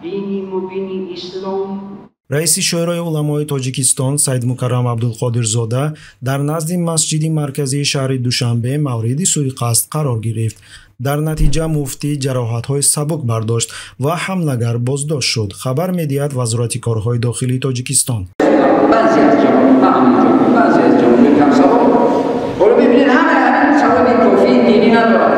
Дини мубини ислом. Раиси Шӯрои уламои Тоҷикистон Саидмукаррам Абдулқодирзода дар назди масҷиди марказии шаҳри Душанбе мавриди суиқасд қарор гирифт. Дар натиҷа муфтӣ ҷароҳатҳои сабук бардошт ва ҳамлагар боздошт шуд, хабар медиҳад Вазорати корҳои дохилии Тоҷикистон. Баъзе аз ҷавонон, на ҳамаҷо, баъзе аз ҷавонони камсавод, ҳоло мебинед, ҳама ҳамин саводи кофии динӣ надорад.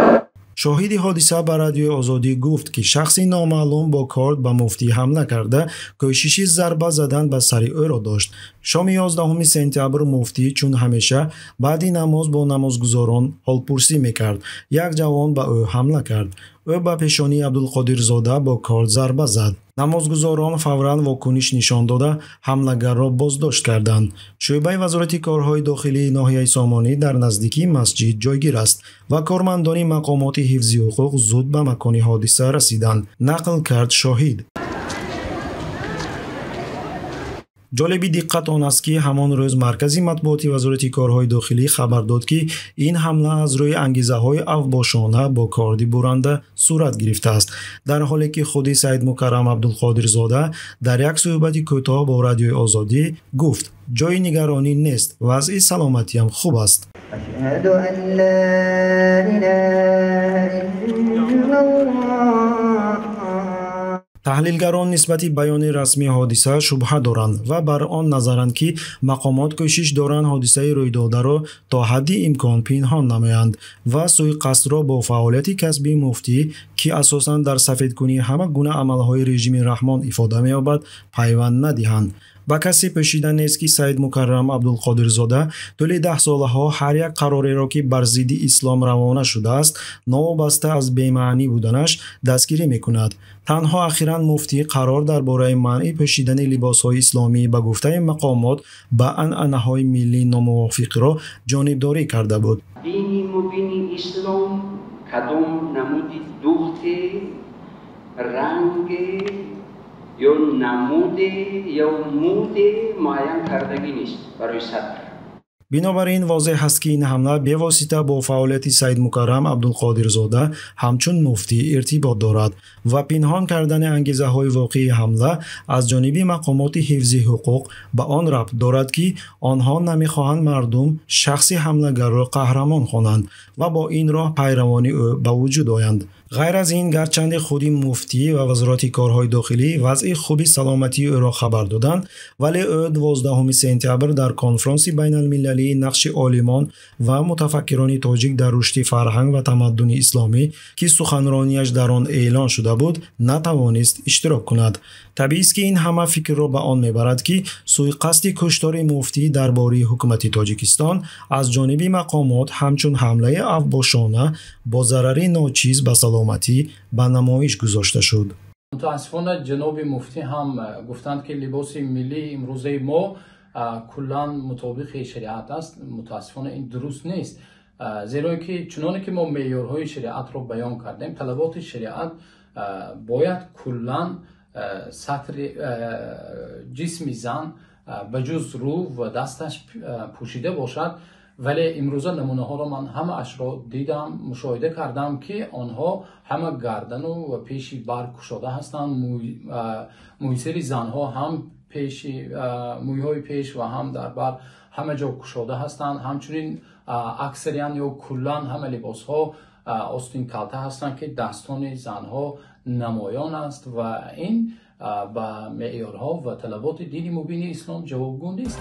Шоҳиди ҳодиса ба Радиои Озодӣ гуфт, ки шахси номаълум бо корд ба муфтӣ ҳамла карда, кӯшиши зарба задан ба сари ӯро дошт. Шоми 11 сентябр муфтӣ чун ҳамеша баъди намоз бо намозгузорон ҳолпурсӣ мекард. Як ҷавон ба ӯ ҳамла кард. Ӯ ба пешонии Абдулқодирзода бо корд зарба зад. Намозгузорон фавран вокуниш нишон дода, ҳамлагарро боздошт карданд. Шӯъбаи Вазорати корҳои дохилии ноҳияи Сомонӣ дар наздикии масҷид ҷойгир аст ва кормандони мақомоти ҳифзи ҳуқуқ зуд ба макони ҳодиса расиданд, нақл кард шоҳид. Ҷолиби диққат он аст, ки ҳамон рӯз маркази матбуоти Вазорати корҳои дохилӣ хабар дод, ки ин ҳамла аз рӯи ангизаҳои авбошона бо корди буранда сурат гирифтааст, дар ҳоле ки худи Саидмукаррам Абдулқодирзода дар як суҳбати кӯтоҳ бо Радиои Озодӣ гуфт: ҷойи нигаронӣ нест, вазъи саломатиам хуб аст. Ашҳаду ан ла илаҳа иллаллоҳ. Таҳлилгарон нисбати баёни расмии ҳодиса шубҳа доранд ва бар он назаранд, ки мақомот кӯшиш доранд ҳодисаи рӯйдодаро то ҳадди имкон пинҳон намоянд ва суиқасдро бо фаъолияти касбии муфтӣ, ки асосан дар сафедкунии ҳама гуна амалҳои режими Раҳмон ифода меёбад, пайванд надиҳанд. Ба касе пӯшида нест, ки Саидмукаррам Абдулқодирзода тӯли даҳсолаҳо ҳар як қарореро, ки бар зидди ислом равона шудааст, новобаста аз бемаънӣ буданаш, дастгирӣ мекунад. Танҳо ахиран муфтӣ қарор дар бораи манъи пӯшидани либосҳои исломӣ ба гуфтаи мақомот ба анъанаҳои миллӣ номувофиқро ҷонибдорӣ карда буд. Дини мубини ислом кадом намуди духте, ранге ё намуде ё муде муайян кардагӣ нест барои сатр. Бинобар ин возеҳ аст, ки ин ҳамла бевосита бо фаъолияти Саидмукаррам Абдулқодирзода ҳамчун муфтӣ иртибот дорад ва пинҳон кардани ангизаҳои воқеии ҳамла аз ҷониби мақомоти ҳифзи ҳуқуқ ба он рабт дорад, ки онҳо намехоҳанд мардум шахси ҳамлагарро қаҳрамон хонанд ва бо ин роҳ пайравони ӯ ба вуҷуд оянд. Ғайр аз ин, гарчанде худи муфтӣ ва Вазорати корҳои дохилӣ вазъи хуби саломатии ӯро хабар доданд, вале ӯ 12 сентябр дар конфронси байналмилалии нақши олимон ва мутафаккирони тоҷик дар рушди фарҳанг ва тамаддуни исломӣ, ки суханронияш дар он эълон шуда буд, натавонист иштирок кунад. Табиист, ки ин ҳама фикрро ба он мебарад, ки суиқасди куштори муфтӣ дар бораи ҳукумати Тоҷикистон аз ҷониби мақомот ҳамчун ҳамлаи авбошона бо зарари ночиз ба саломатӣ ба намоиш гузошта шуд. Мутаассифона, ҷаноби муфтӣ ҳам гуфтанд, ки либоси миллии имрӯзаи мо куллан мутобиқи шариат аст. Мутаассифона, ин дуруст нест, зеро ки чуноне ки мо меъёрҳои шариатро баён кардем, талаботи шариат бояд куллан сатри ҷисми зан ба ҷуз рӯ ва дасташ пӯшида бошад. Вале имрӯза намунаҳоро ман ҳамаашро дидам, мушоҳида кардам, ки онҳо ҳама гардану ва пеши бар кушода ҳастанд. Мӯйсари занҳо ҳам пеши мӯйҳои пеш ва ҳам дар бар ҳама ҷо кушода ҳастанд. Ҳамчунин аксариян ё куллан ҳама либосҳо остин калта ҳастанд, ки дастони занҳо намоён аст, ва ин ба меъёрҳо ва талаботи дини мубини ислом ҷавобгӯ нест.